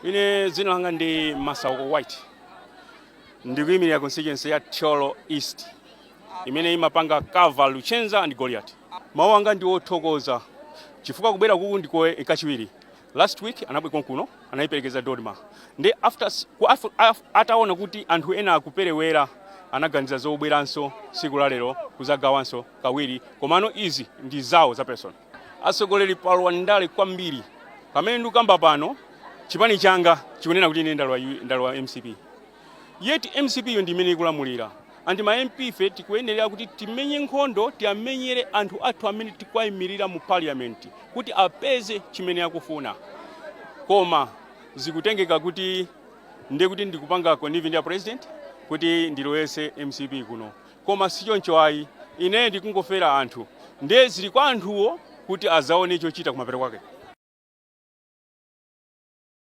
Ine dzina langa ndi Masauko White, ndikuyimirira constituency ya Thyolo East imene imapanga cover Luchenza and Goliath. Mawu anga ndi othokoza chifukwa kubwera kuku ndiko kachiwiri. Last week anabwera konkuno, anayiperekeza DoDMA, ndi after ataona kuti anthu ena akuperewera, anaganiza zobweranso tsiku la lero kuzagawanso kawiri. Komano izi ndi zawo za personal. Atsogoleri palowa ndale kwambiri. Pamene ndikukamba pano, chipani changa chikunena kuti ine ndalowa MCP, yet MCP yo ndi imene ikulamulira. And ma MP ife tikuyenera kuti timenye nkhondo, tiyamenyere anthu athu amene tikuwayimirira mu parliament kuti apeze chimene akufuna. Koma zikutengeka kuti ndiye kuti ndikupanga connive ndi a president kuti ndilowese MCP kuno, koma sichoncho ayi. Ine ndikungofera anthu, ndiye zili kwa anthuwo kuti azaone chochita kumapeto kwake.